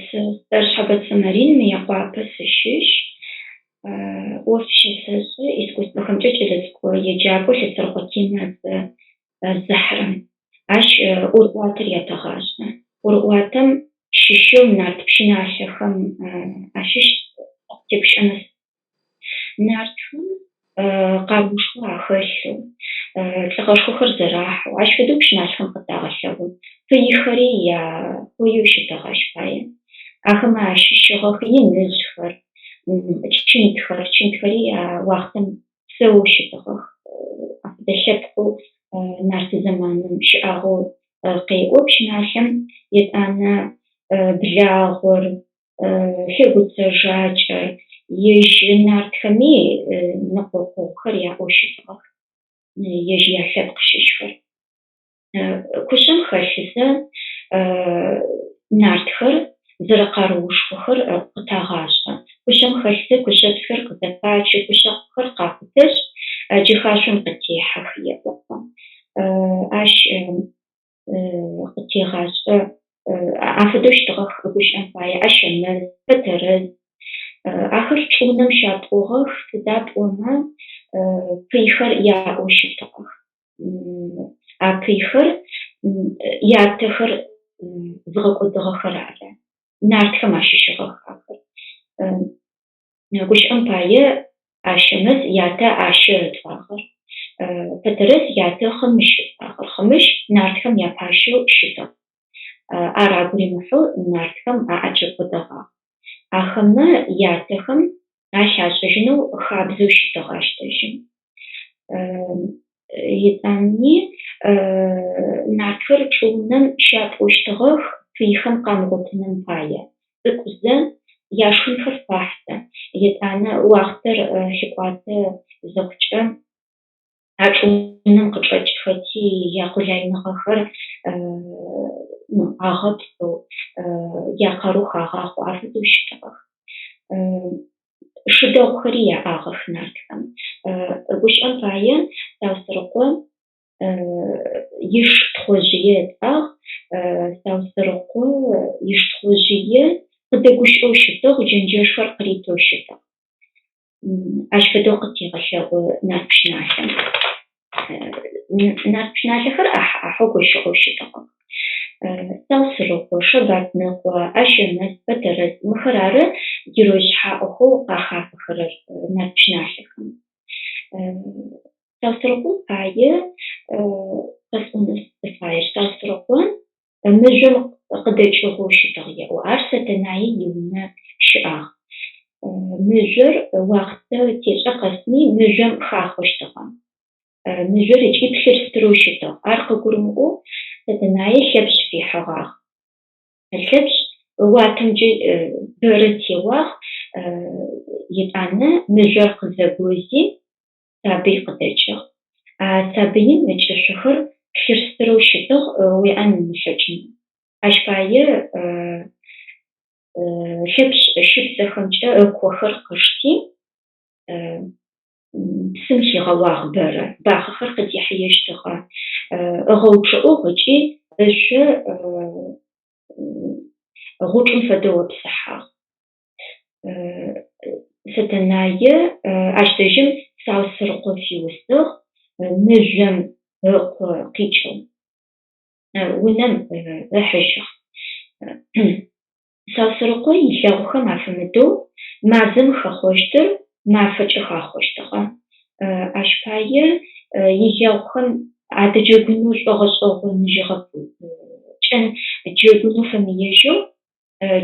Сэ сцӏэр Шъхьэбэцэ Марин, Мыекъуапэ сыщыщ. ӏоф щысэшӏэ искусствэхэмкӏэ кӏэлэцӏыкӏу еджапӏэу Лъэцэрыкъо Кимэ ыцӏэ зыхьырэм. Ащ ӏорыӏуатэр ятэгъашӏэ. ӏорыӏуатэм щыщэу нарт пщыналъэхэм ащыщ тегущыӏэнэу. Нартхэм къарыушхо ахэлъэу, лӏыгъэшхохэр зэрахьэу, ащ фэдэу пщыналъэхэм къытагъэлъэгъу. Пыихэри яхъоеу щытыгъ ащ пае. Ахэмэ ащыщыгъэх иныжъхэр, чынтхэр. Чынтхэри а уахътэм псэоу щытыгъэх. Афэдэ лъэпкъэу нарт зэманым щыӏагъэу къеӏо пщыналъэм. Етӏанэ благъор, лъэгуцэ жакӏэр, ежь нартхэми нэкъокъогъухэр яӏэу щытыгъэх, ежь ялъэпкъ щыщхэр. Кушъэм хэлъызэ нартхэр зэрэкъарыушхохэр къытагъашӏэ. Кушъэм хэлъызэ кушъэпсхэр къызэпачы, кушъэхъухэр къакъутэшъ, джэхашъом къытехьэх, еӏо. Ащ къытегъашӏэ афэдэу щытыгъэх гущыӏэм пае Ащэмэз, Пэтэрэз. Ахэр чӏыунэм щапӏугъэх, сыда пӏомэ пыйхэр яӏэу щытыгъэх. А пыйхэр ятэхэр зыгъэкӏодыгъэхэр ары. Нартхэм ащыщыгъэх ахэр. Гущыӏэм пае, Ащэмэз ятэ Ащэ ыцӏагъэр. Пэтэрэз ятэ Хъымыщ ыцӏагъэр. Хъымыщ нартхэм япащэу щытыгъ. Ар агу римыхьэу нартхэм аӏэкӏэкӏодэгъагъ. Ахэмэ ятэхэм алъ ашӏэжьынэу хабзэу щытыгъ ащ дэжьым. Етӏани нартхэр чӏыунэм щапӏощтыгъэх пыйхэм къамыгъотыным пае. Цӏыкӏузэ яшхынхэр фахьзэ, етӏанэ уахътэр лъыкӏуатэ зыхъукӏэ а чӏыунэм къычӏэкӏхэти якъулайныгъэхэр агъэпсэу, якъарыу хагъахъоу афэдэу щытыгъэх. Шы дэгъухэри яӏагъэх нартхэм. Гущыӏэм пае, Саусэрыкъо иш Тхъожъые ыцӏагъ. Саусэрыкъо иш Тхъожъые къыдэгущыӏэу щытыгъ, джэнджэшхэр къыритэу щытыгъ. Ащ фэдэу къытегъэлъэгъу нарт пщыналъэм. Нарт пщыналъэхэр ӏахь-ӏахьэу гощыгъэу щытыгъэх. Саусырыкъо, Шэбатныкъо, Ащэмэз, Пэтэрэз мыхэр ары герой шъхьаӏэхэу къахафэхэрэр нарт пщыналъэхэм. Саусырыкъо пае къэсӏонэу сыфаер. Саусырыкъо мыжъом къыдэкӏыгъэу щытыгъ еӏо. Ар Сэтэнае иунэ щыӏагъ. Мыжъор уахътэ тешӏэ къэсми мыжъом хахъощтыгъэ. Мыжъор ыкӏи плъыр-стырэу щытыгъ. Ар къыгурымыӏоу Сэтэнае Лъэпшъ фихьыгъагъ. Лъэпшъ уатэмкӏэ бэрэ теуагъ, етӏанэ мыжъор къызэгози, сабый къыдэкӏыгъ. А сабыим ыкӏышъохэр плъыр-стырэу щытыгъ, уеӏэн умылъэкӏынэу. Ащ пае Лъэпшъ щыпсэхэмкӏэ ыкохэр къышти, псым хигъэуагъ бэрэ. Бахъэхэр къыдихьыещтыгъэ. Ыгъэучъыӏугъ ыкӏи ышъо гъучӏым фэдэу ыпсыхьагъ. Сэтэнае ащ дэжьым Саусырыкъо фиусыгъ, мыжъом ыкъо къикӏэу унэм ыхьыжьыгъ. Саусырыкъо илэгъухэм афэмыдэу мазэм хэхъощтыр мафэкӏэ хахъощтыгъэ. Ащ пае илэгъухэм адэджэгунэу шӏогъэшӏэгъоныжьыгъэп, кӏэн джэгунэу фэмыежьэу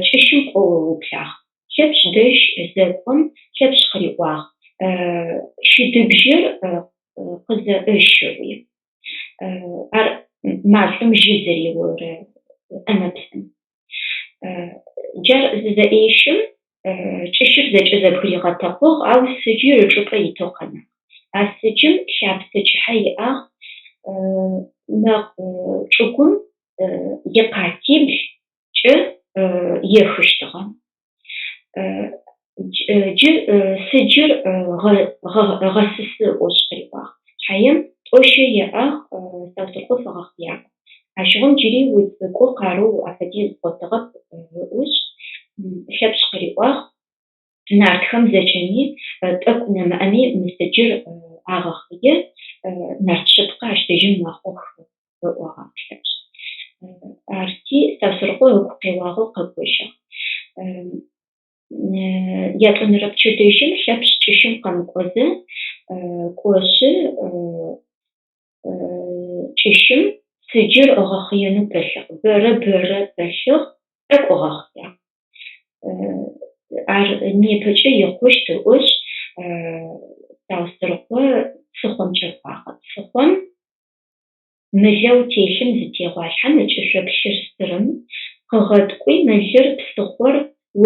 кӏыщым кӏоу ыублагъ. Лъэпшъ дэжь зэкӏом, Лъэпшъ къыриӏуагъ, Щыдыбжьэр къызэӏыщ ыӏуи. Ар машӏом жьы зэреорэ ӏэмэ-псым. Джар зызэӏещым, кӏыщыр зэкӏэ зэбгыригъэтэкъугъ, ау сыджыр ычӏыпӏэ итэу къэнагъ. А сыджым лъапсэ кӏыхьэ иӏагъ, мэкъу чӏыгум икъатибл кӏэ ехыщтыгъэ. Джы сыджыр гъэсысы ыӏошъ къыриӏуагъ. Шъхьаем тӏо-щэ еӏагъ, Саусырыкъо фэгъэхъыягъэп. Ащыгъум джыри уцӏыкӏу, къарыу афэдиз бгъотыгъэп ыӏошъ, Лъэпшъ къыриӏуагъ, Нартхэм зэкӏэми тӏэкӏу нэмыӏэми мы сыджыр агъэхъые, нарт шъыпкъэ ащ дэжьым мэхъух, ыӏогъагъ Лъэпшъ. Арти Саусэрыкъо ыгу къеуагъэу къэкӏожьыгъ. Ятӏонэрэ пчэдыжьым Лъэпшъ кӏыщым къэмыкӏозэ, кӏошъы кӏыщым сыджыр ыгъэхъыенэу пылъыгъ. Бэрэ бэрэ пылъыгъ, тӏэкӏу ыгъэхъыягъ. Ар непэкӏэ икъущт ыӏошъ, Саусэрыкъо псыхъомкӏэ кӏуагъэ. Псыхъом мылэу телъым зытегъуалъхьэм ыкӏышъо плъыр-стырым къыгъэткӏуи мылыр псыхъор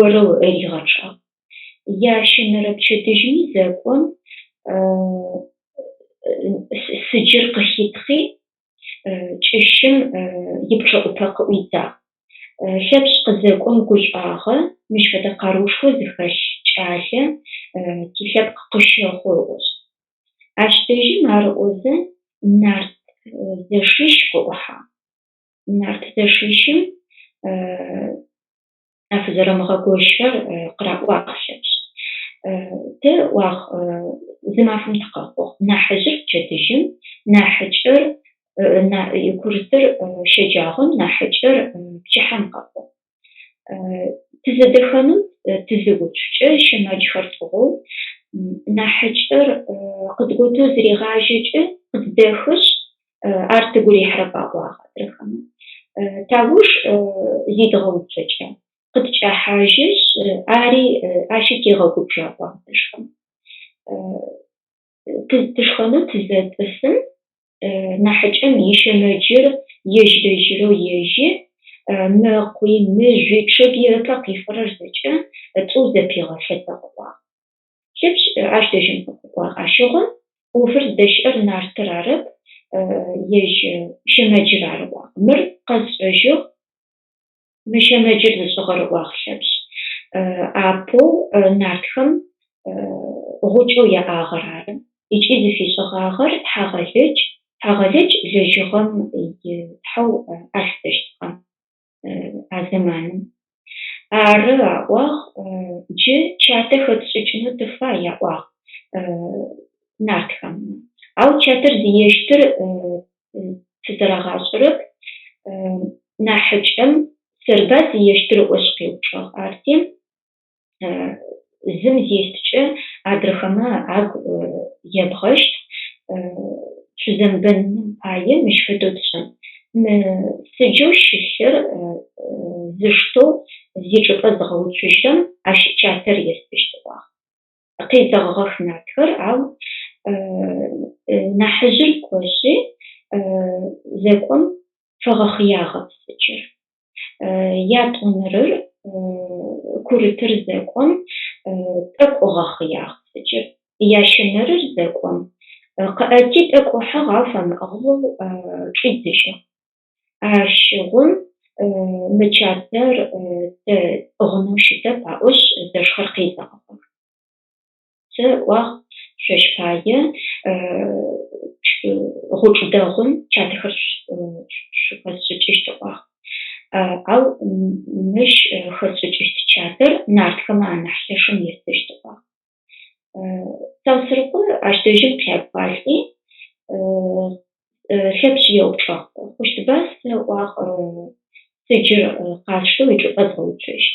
орэу ригъэчъагъ. Ящэнэрэ пчэдыжьми зэкӏом сыджыр къыхитхъи, кӏыщым ипчъэӏупэ къыӏуидзагъ. Лъэпшъ къызэкӏом гушӏуагъэ, мыщ фэдэ къарыушхо зыхэлъ кӏалэ тилъэпкъ къыщэхъу ыӏошъ. Ащ дэжьым ар ыӏозэ нарт зэшищ къыӏухьагъ. Нарт зэшищым афызэрэмыгъэгощырэр къыраӏуагъ Лъэпшъ. Тэ, ыӏуагъ, зы мафэм тыкъэхъугъ. Нахьыжъыр пчэдыжьым, нахьыкӏэр, курытыр щэджагъом, нахьыкӏэр пчыхьэм къэхъугъ. Тызэдэхэнэу тызыуцукӏэ, щэмэджхэр тӏыгъэу, нахьыкӏэр къыдготэу зыригъажьэкӏэ къыддэхышъ, ар тыгу рихьырэп аӏуагъ адрэхэм. Тауж зидгъэуцокӏэ, къыткӏэхьажьышъ, ари ащи тегъэгубжы аӏуагъ зэшхэм. Тышхэнэу тызэтӏысым, нахьыкӏэм ищэмэджыр ежь-ежьырэу ежьи, мэкъуи, мыжъуи, чъыги ыпэ къифэрэр зэкӏэ тӏоу зэпигъэлъэтэу къыӏуагъ. Лъэпшъ ащ дэжьым къыӏуагъ. Ащыгъум ӏофыр зыдэщыӏэр нартыр арэп, ежь щэмэджыр ары ыӏуагъ. Мыр къэсшӏэжьыгъ, мы щэмэджыр зышӏыгъэр ыӏуагъ Лъэпшъ. Апэу нартхэм гъукӏэу яӏагъэр ары. Ыкӏи зыфишӏыгъагъэр Тхьагъэлыдж, Тхьагъэлыдж лэжьыгъэм и Тхьэу алъытэщтыгъэ а зэманым. Ары, аӏуагъ, джы чатэ хэтшӏыкӏынэу тыфай, аӏуагъ нартхэм. Ау чатэр зиещтыр тызэрагъашӏэрэп, нахьыкӏэм сэрба зиещтыр ыӏошъ къеупчӏыгъ. Арти, зым зесткӏэ адрэхэмэ агу ебгъэщт, шъузэмыбэныным пае мыщ фэдэу тшӏын. Мы сыджэу щылъыр зыштэу зичӏыпӏэ зыгъэуцужьырэм ащ чатэр естыщт, ыӏуагъ. Къезэгъыгъэх нартхэр, ау нахьыжъыр кӏожьи, зэкӏом фэгъэхъыягъэп сыджыр. Ятӏонэрэр курытыр зэкӏом тӏэкӏу ыгъэхъыягъ сыджыр. Ящэнэрэр зэкӏом къыӏэти тӏэкӏу ыхьыгъ, ау фэмыӏыгъэу чӏидзыжьыгъ. Ащыгъум мы чатэр тэ тӏыгъынэу щытэп аӏошъ зэшхэр къезэгъыгъэх. Сэ, ыӏуагъ, шъощ пае гъучӏ дэгъум чатэхэр шъухэсшӏыкӏыщт, ыӏуагъ. Ау мыщ хэсшӏыкӏыщт чатэр нартхэмэ анахь лъэшым естыщт, ыӏуагъ. Саусырыкъо ащ дэжьым къякӏуалӏи, Лъэпшъ еупчӏыгъ. Хъущтба сэ, ыӏуагъ, сыджыр къасштэу ичӏыпӏэ згъэуцужь.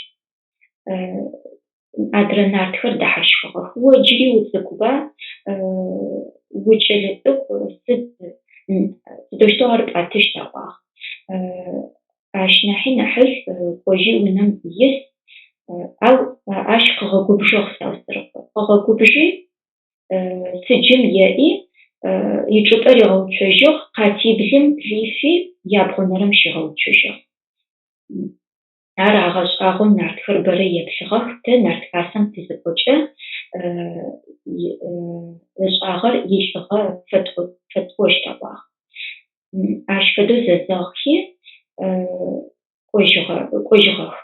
Адрэ нартхэр дэхьащхыгъэх. О джыри уцӏыкӏуба, укӏэлэцӏыкӏу, сыд сыдэущтэу ар пӏэтыщт, аӏуагъ. Ащ нахьи нахьышӏу кӏожьи унэм ис. Ау ащ къыгъэгубжыгъ Саусырыкъо. Къыгъэгубжи, сыджым еӏи, ичӏыпӏэ ригъэуцожьыгъ, къатиблым блифи, ябгъонэрэм щигъэуцужьыгъ. Ар агъэшӏагъоу нартхэр бэрэ еплъыгъэх, тэ нарт хасэм тызыкӏокӏэ ышӏагъэр илӏыгъэ фэтӏощт аӏуагъ. Ащ фэдэу зэзэгъхи кӏожьыгъэх.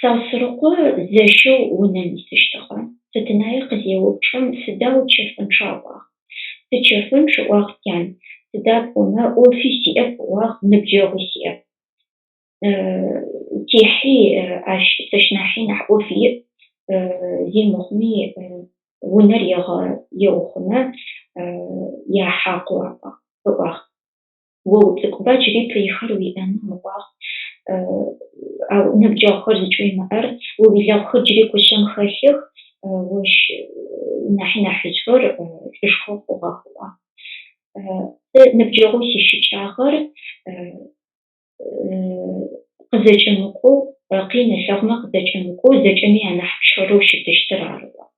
Саусырыкъо зэщэу унэм исыщтыгъэ. Сэтэнае къызеупчӏым, сыда учэфынчъа ыӏуагъ. Сычэфынчъ, ыӏуагъ тян, сыда пӏомэ ӏофи сиӏэп, ыӏуагъ, ныбджэгъуи сиӏэп. Техьи, ащ сэщ нахьи нахь ӏоф иӏ, зи мыхъуми унэр еухъумэ, яхьакъэу аӏуагъ, ыӏуагъ. О уцӏыкӏуба, джыри пыйхэр уиӏэнэу ыӏуагъ. Ау ныбджэгъухэр зыкӏыуимыӏэр, о уилэгъухэр джыри кушъэм хэлъых, ощ нахьи нахьыжъхэр лӏышхо хъугъэх ыӏуагъ. Сэ ныбджэгъоу сищыкӏагъэр къызэкӏэмыкӏоу, къин ылъэгъумэ къызэкӏэмыкӏоу, зэкӏэми анахь пщэрэу щытыщтыр ары ыӏуагъ.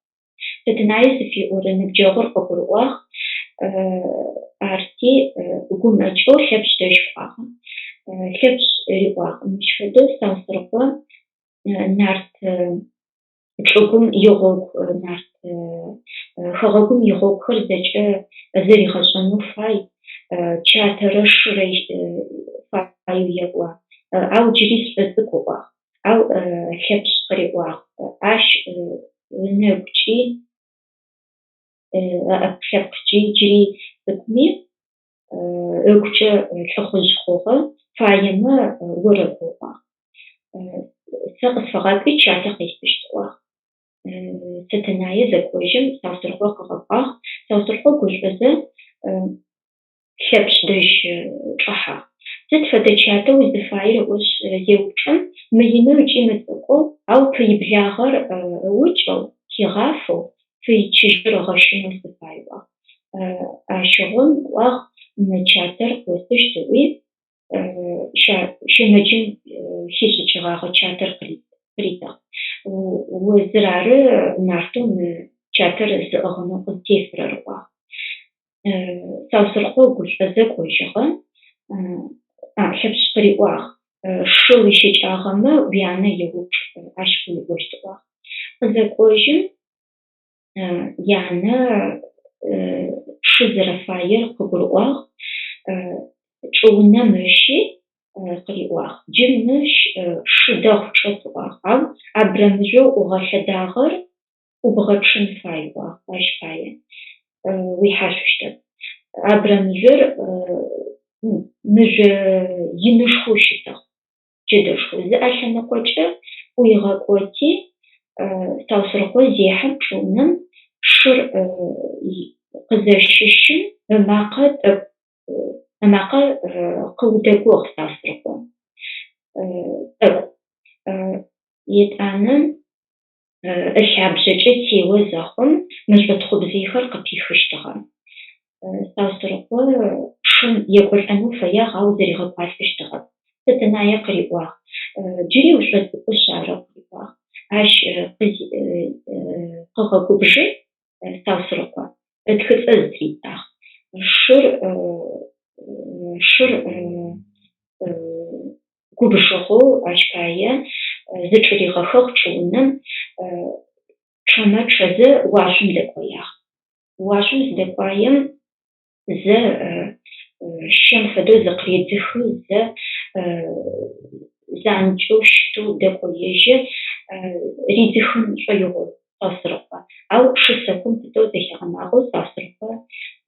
Сэтэнае зыфиӏорэ ныбджэгъур къыгурыӏуагъ, арти гумэкӏэу Лъэпшъ дэжь кӏуагъэ. Лъэпшъ риӏуагъ, мыщ фэдэу Саусырыкъо нарт чӏыгум игъогу, нарт хэгъэгум игъогухэр зэкӏэ зэригъэшӏэнэу фай, чатэрэ шырэ фаеу еӏо, ау джыри сшӏоцӏыкӏу ыӏуагъ. Ау Лъэпшъ къыриӏуагъ, ащ ынэгукӏи, ыӏэпкълъэпкъкӏи джыри цӏыкӏуми, ыгукӏэ лӏыхъужъ хъугъэ, фаемэ орэкӏо ыӏуагъ. Сэ къысфэгъакӏуи чатэ къестыщт ыӏуагъ. Сэтэнае зэкӏожьым Саусырыкъо къыгъэкӏуагъ. Саусырыкъо гушӏозэ Лъэпшъ дэжь чӏэхьагъ. Сыд фэдэ чатэ узыфаер ыӏошъ зеупчӏым, мыинэу ыкӏи мыцӏыкӏоу, ау пый благъэр ыукӏэу, хигъафэу, пый чыжьэр ыгъэщынэу сыфай ыӏуагъ. Ащыгъум ыӏуагъ, мы чатэр къостыщт ыӏуи, щэмэджым хишӏыкӏыгъагъэ чатэр къыритыгъ. О зыр ары нартэу мы чатэр зыӏыгъынэу къызтефэрэр ыӏуагъ. Саусырыкъо гушӏозэ кӏожьыгъэ. Лъэпшъ къыриӏуагъ, шы уищыкӏагъэмэ уянэ еупчӏ, ащ къыуиӏощт ыӏуагъ. Къызэкӏожьым янэ шы зэрэфаер къыгурыӏуагъ, чӏыунэм ыщи къыриӏуагъ. Джы мыщ шы дэгъу чӏэт ыӏуагъ, ау абрэмыжъоу ӏугъэлъэдагъэр ӏубгъэчъын фай ыӏуагъ, ащ пае уихьашъущтэп. Абрэмыжъор мыжъо инышхоу щытыгъ, джэдэшхоу. Зы ӏэ лъэныкъокӏэ ӏуигъэкӏоти, Саусырыкъо зехьэм чӏыунэм шыр къызэщыщым ымакъэ тӏэкӏу ымакъэ къыудэгугъ Саусырыкъо тӏэкӏу. Етӏанэ ылъабжъэкӏэ тео зэхъум, мэшӏотхъубзыйхэр къыпихыщтыгъэ. Саусырыкъо шым екӏолӏэнэу фэягъ, ау зэригъэкӏуалӏэщтыгъэп. Сэтэнае къыриӏуагъ, Джыри ушӏоцӏыкӏушъ ары, къыриӏуагъ. Ащ къыгъэгубжи Саусырыкъо ытхыцӏэ зытыридзагъ. Шыр шыр губжыгъэу ащ пае зычӏыригъэхыгъ чӏыунэм, чъэмэ чъэзэ уашъом дэкӏоягъ. Уашъом зыдэкӏуаем зэ щэм фэдэу зыкъыредзыхы, зэ занкӏэу щытэу дэкӏоежьы, ридзыхын шӏоигъоу Саусырыкъо. Ау шы сэкум пытэу зэхигъэнагъэу Саусырыкъо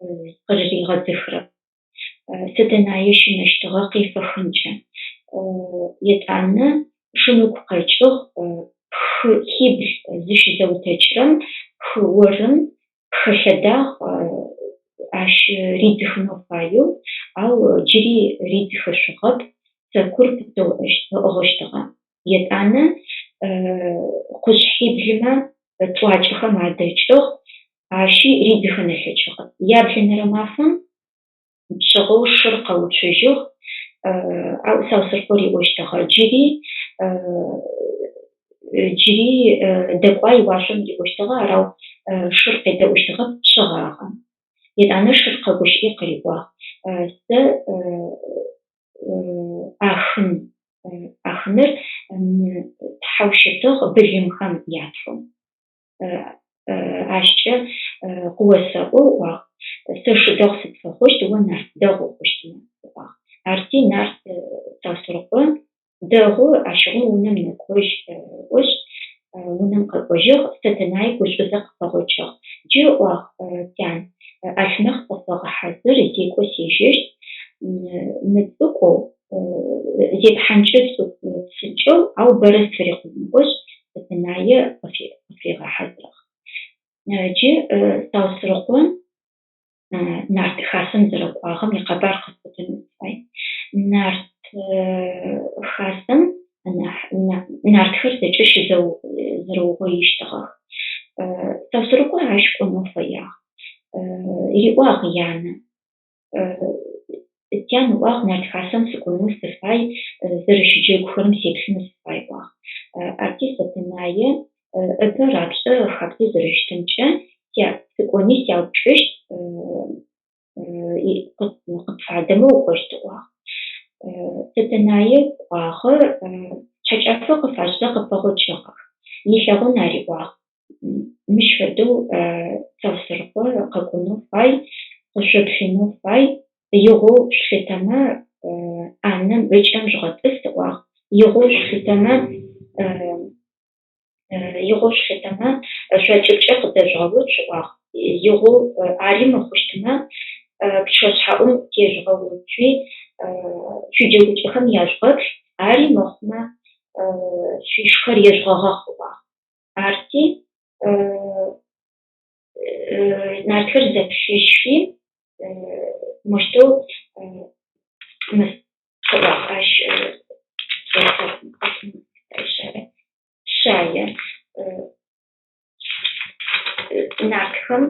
зыкъырыригъэдзыхырэп. Сэтэнае щынэщтыгъэ къефэхынкӏэ. Етӏанэ шым ыгу къэкӏыгъ хы хибл зыщызэутэкӏырэм хы орым хэлъэдагъ ащ ридзыхынэу фаеу, ау джыри ридзыхышъугъэп, сэкур пытэу ыӏыгъыщтыгъэ. Етӏанэ къушъхьиблымэ тӏуакӏэхэм адэкӏыгъ, ащи ридзыхын ылъэкӏыгъэп. Яблэнэрэ мафэм пшъыгъэу шыр къэуцужьыгъ, ау Саусырыкъо риӏощтыгъэ, джыри джыри дэкӏуай уашъом риӏощтыгъэ, арау шыр къедэӏущтыгъэп, пшъыгъагъэ. Етӏанэ шыр къэгущыӏи къыриӏуагъ, Сэ Ахын, Ахыныр тхьэу щытыгъ былымхэм ятхьэу. Ащкӏэ къыосэӏо, ыӏуагъ, сэ шы дэгъу сыпфэхъущт, о нарт дэгъу ухъущтмэ, ыӏуагъ. Арти нарт Саусырыкъо дэгъу, ащыгъум унэм нэкӏожь, ыӏошъ, унэм къэкӏожьыгъ, Сэтэнай гушӏозэ къыпэгъокӏыгъ. Джы, ыӏуагъ, тян, ӏалъмэкъ къысфэгъэхьазыр, зекӏо сежьэщт, мыцӏыкӏоу, Зепхьанкӏэ псынкӏэу, ау бэрэ сфырикъун ыӏошъ, Сэтэнае къыфигъэхьазырыгъ. Джы Саусырыкъо Нарт хасэм зэрэкӏуагъэм икъэбар къэсӏотэнэу сыфай. Нарт хасэм нартхэр зэкӏэ щызэрэугъоищтыгъэх. Саусырыкъо ащ кӏонэу фэягъ. Риӏуагъ янэ. Тян, ыӏуагъ, Нарт хасэм сыкӏонэу сыфай, зэрэщыджэгухэрэм сеплъынэу сыфай, ыӏуагъ. Арти Сэтэнае ыпэ рапшӏэ хабзэу зэрэщытымкӏэ сыкӏони сяупчӏыщт, къыпфадэмэ укӏощт, ыӏуагъ. Сэтэнае кӏуагъэ, шъхьэкӏафэ къыфашӏызэ къыпэгъокӏыгъэх. Илъэгъун ариӏуагъ. Мыщ фэдэу Саусырыкъо къэкӏонэу фай, къышъоплъынэу фай, игъоу шъулъытэмэ ӏанэм ыкӏэм жъугъэтӏыс, ыӏуагъ. Игъоу шъулъытэмэ игъоу шъулъытэмэ шъуакӏыбкӏэ къыдэжъугъэуцу, ыӏуагъ. Игъоу ари мыхъущтмэ пчъэшъхьаӏум тежъугъэуцуи шъуиджэгукӏэхэм яжъугъэплъ, ари мыхъумэ шъуишхэр ежъугъэгъэхъу, ыӏуагъ. Арти нартхэр зэплъыжьхи моущтэу къыӏуагъ ащ Шъае нартхэм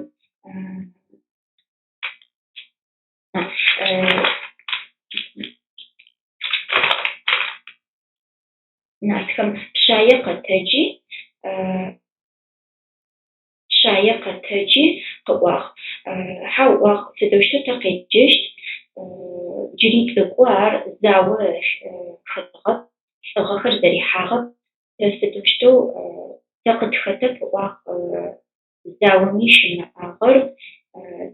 Нартхэм Пшъае къэтэджи, Пшъае къэтэджи къыӏуагъ. Хьау, ыӏуагъ, сыдэущтэу тэ къедджэщт, джыри цӏыкӏу ар, зао хэтыгъэп, лӏыгъэхэр зэрихьагъэп, тэ сыдэущтэу тэ къытхэтэп, ыӏуагъ, заоми щымыӏагъэр,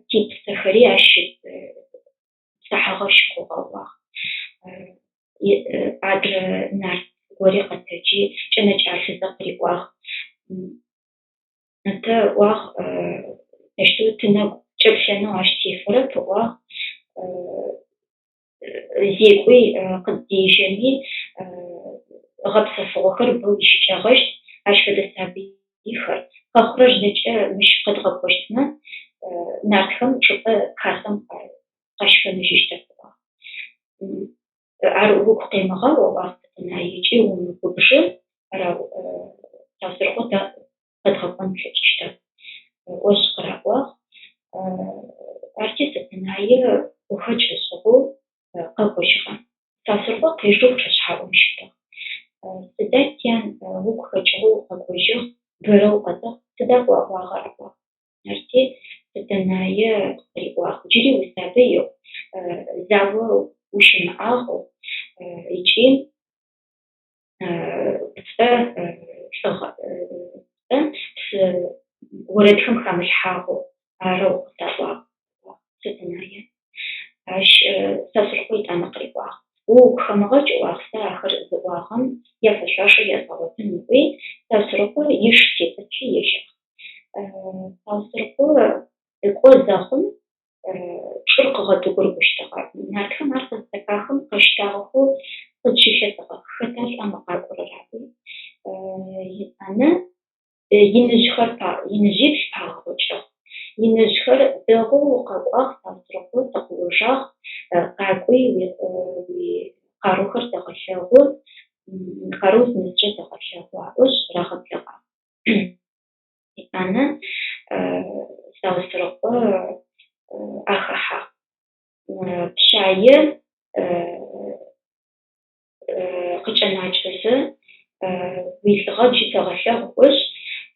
типсэхэри ащ псыхьагъэ щыхъугъэ, ыӏуагъ. Адрэ нарт гори къэтэджи, кӏэнэкӏалъэзэ къыриӏуагъ. Тэ, ыӏуагъ, тэщтэу тынэгу кӏэплъэнэу ащ тефэрэп, ыӏуагъ. Зекӏуи къыддежьэми, гъэпсэфыгъохэр бэу ищыкӏэгъэщт, ащ фэдэ сабыйхэр, къэхъурэр зэкӏэ мыщ къэдгъэкӏощтмэ, нартхэм чӏыпӏэ хасэм къащыфэнэжьыщтэп, ыӏуагъ. Ар угу къемыгъэу, ыӏуагъ Сэтэнае, ыкӏи умыгубжы, арау Саусырыкъо тэ къэдгъэкӏон тлъэкӏыщтэп, ыӏошъ къыраӏуагъ. Арти Сэтэнае гухэкӏ ышӏыгъэу къэкӏожьыгъэ. Саусырыкъо къежэу пчъэшъхьаӏум щытыгъ. Сыда, тян, угу хэкӏыгъэу укъэкӏожьыгъ, бэрэ укъэтыгъ, сыда къыуаӏуагъэр? ыӏуагъ. Арти Сэтэнае къыриӏуагъ, Джыри усабый, зао ущымыӏагъэу ыкӏи пцӏэ лӏыгъэ пцӏэ псы орэдхэм хамылъхьагъэу арэу къысаӏуагъ, ыӏуагъ Сэтэнае. Ащ Сасрыкъо етӏанэ къыриӏуагъ, О угу хэмыгъэкӏ, ыӏуагъ, сэ ахэр зыӏуагъэм яфэшъуашэ язгъэгъотын, ыӏуи Сасрыкъо иш тетӏысхьи ежьагъ. Саусырыкъо кӏо зэхъум чӏыр къыгъэтӏыгурыгущтыгъэ. Нартхэм ар къызызэхахым къэщтагъэхэу къызщылъэтыгъэх. Хэта шъуӏа мы къакӏорэр аӏуи. Етӏанэ иныжъхэр иныжъибл пагъэгъокӏыгъ. Иныжъхэр дэгъоу укъэкӏуагъ, Саусырыкъо, тыкъыожагъ, къакӏуи уикъарыухэр тэгъэлъэгъу, уикъарыу зынэсырэр тэгъэлъэгъу аӏошъ рагъэблэгъагъ. Етӏанэ Саусырыкъо ахэхьагъ. Пшъае къыкӏэнакӏэзэ, уилӏыгъэ джы тэгъэлъэгъу ыӏошъ,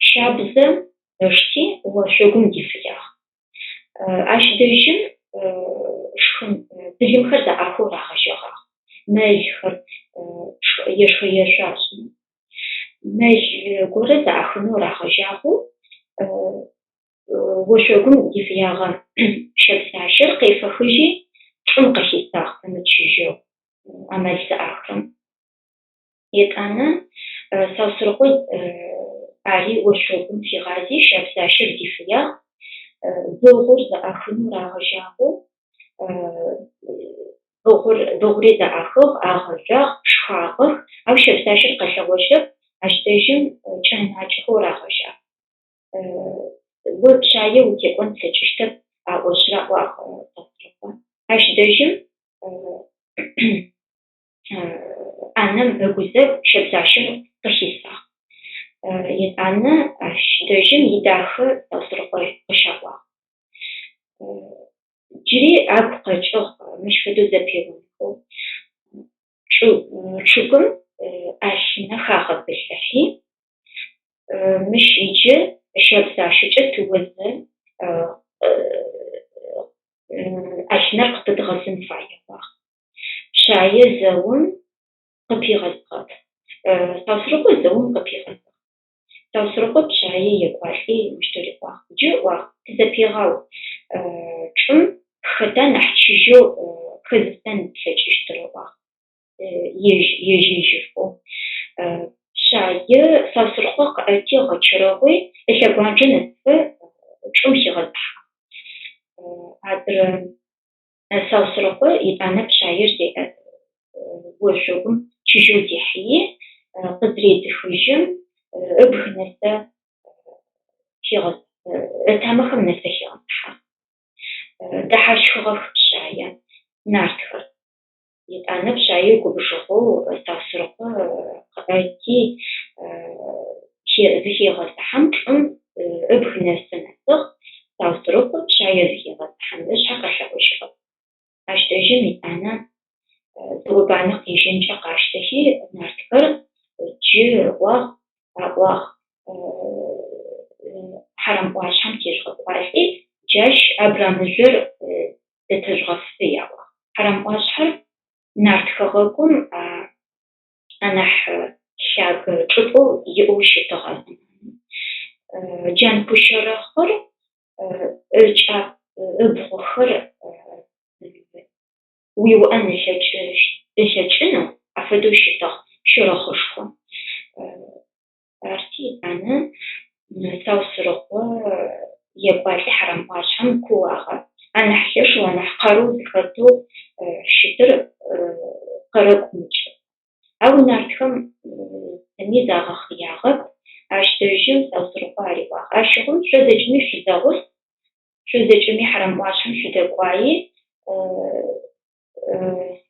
щабзэ ышти, ошъогум дифыягъ. Ащ дэжьым шхын былымхэр зэӏахэу рагъэжьэгъагъ, мэлхэр ешхэ-ешъо ашӏынэу. Мэл горэ зэӏахынэу рагъэжьагъэу ошъогум дифыягъэ щэбзащэр къефэхыжьи, чӏым къыхисагъ пэмычыжьэу а мэл зэӏахырэм. Етӏанэ Саусырыкъо ари ошъогум фигъази, щэбзащэр дифыягъ, дзыгъур зэӏахынэу рагъэжьагъэу. Быгъур, быгъури зэӏахыгъ, агъэжъуагъ, шхагъэх, ау щэбзащэр къэлъэгъожьырэп, ащ дэжьым кӏэнакӏэхэу рагъэжьагъ. О Пшъае утекӏон плъэкӏыщтэп, аӏошъ раӏуагъ Сосрыкъо. Ащ дэжьым ӏанэм ыгузэгу щэбзащэр къыхисагъ. Етӏанэ ащ дэжьым идахэ Сосрыкъо къыщаӏуагъ. Джыри агу къэкӏыгъ мыщ фэдэу зэпеонхэу. Чъыгым ӏэлъынэ хагъэбылъыхьи, мыщ иджы щэбзащэкӏэ тыозэ ӏэлъынэр къыпыдгъэзын фае ыӏуагъ. Пшъае зэум къыпигъэзыгъэп. Саусырыкъо зэум къыпигъэзыгъ. Саусырыкъо Пшъае екӏуалӏи мыщтэу риӏуагъ. Джы, ыӏуагъ, тызэпегъау, чӏым хэта нахь чыжьэу хэзыдзэн ылъэкӏыщтыр, ыӏуагъ, ежь ежь-ежьырхэу. Пшъае Саусырыкъо къыӏэти ыгъэчэрэгъуи, ылъэгуанджэ нэсыфэ чӏым хигъэзыхьагъ. Адрэ Саусырыкъо етӏанэ Пшъаер ошъогум чыжьэу дихьыи, къызыредзыхыжьым, ыбг нэсэ ытамэхэм нэсэ хигъэзыхьагъ. Дэхьащхыгъэх Пшъае нартхэр. Етӏанэ Пшъае губжыгъэу Саусырыкъо къыӏэти, зыхегъэзыхьэм, чӏым ыбг нэсэ нэсыгъ, Саусырыкъо Пшъае зыхегъэзыхьэм, ышъхьэ къэлъэгъожьыгъэп. Ащ дэжьым етӏанэ зэо-банэ къежьэнкӏэ къаштэхи, нартхэр джы ыӏуагъ, аӏуагъ, Хьарам ӏуашъхьэм тежъугъэкӏуалӏи, джащ абрамыжъор дэтэжъугъэфы, аӏуагъ. Хьарам ӏуашъхьэр нарт хэгъэгум анахь лъагэ чӏыпӏэу иӏэу щытыгъ а зэманым. Джанкущэрэхъыр ыкӏап ыбгъухэр уиуӏэн ылъэкӏынэу афэдэу щытыгъ щэрэхъышхо. Арти етӏанэ Саусырыкъо екӏуалӏи Хьарам ӏуашъхьэм кууагъэ. Анахь лъэшэу, анахь къарыу зыхэтэу щытыр къэрэкӏу мыкӏэ. Ау нартхэм зыми загъэхъыягъэп. Ащ дэжьым Саусырыкъо ариӏуагъ. Ащыгъум шъо зэкӏэми шъузэгъус, шъо зэкӏэми Хьарам ӏуашъхьэм шъудэкӏуаи,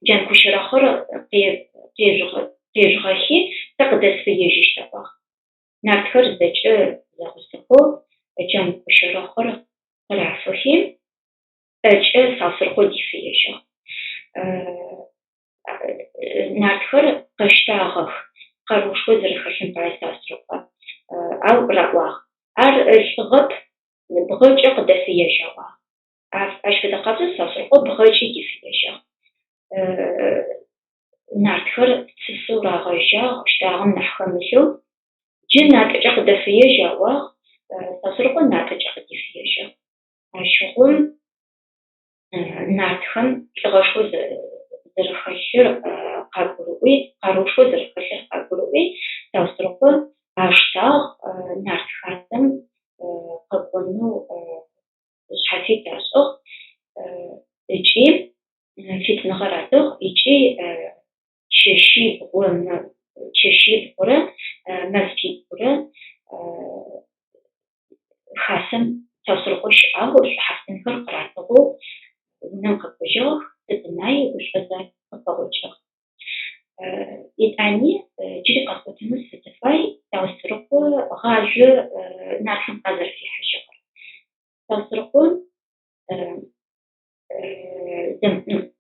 Джанкущэрэхъыр къежъугъэхи, сэ къыдэсфыежьыщт, аӏуагъ. Нартхэр зэкӏэ зэгъусэхэу Джанкущэрэхъыр къырафыхи, ӏэкӏэ Саусырыкъо дифыежьыгъ. Нартхэр къэщтагъэх, къарыушхо зэрэхэлъым пае Саусырыкъо, ау раӏуагъ, Ар лӏыгъэп, бгъэкӏэ къыдэфыежь, аӏуагъ. Ащ фэдэ къабзэу Саусырыкъо бгъэкӏи дифыежьыгъ. Нартхэр цысэу рагъэжьагъ, щтагъэм нахь хэмылъэу. Джы натӏэкӏэ къыдэфыежь, аӏуагъ, Саусырыкъо натӏэкӏэ къыдифыежьыгъ. Ащыгъум нартхэм лӏыгъэшхо зэрэхэлъыр къагурыӏуи, къарыушхо зэрэхэлъыр къагурыӏуи, Саусырыкъо аштагъ, нарт хасэм къэкӏонэу шъхьафит ашӏыгъ ыкӏи фитыныгъэ ратыгъ ыкӏи чэщибгъу чэщибгъурэ мэфибгъурэ хасэм Саусырыкъо щыӏагъ, шӏухьафтынхэр къыратыгъэу унэм къэкӏожьыгъэх, Сэдэнай гушӏозэ къыпэгъокӏыгъ. Етӏани джыри къэсӏотэнэу сыфай Саусырыкъо гъажъо нартхэм къазэрэфихьыжьыгъэр. Саусырыкъо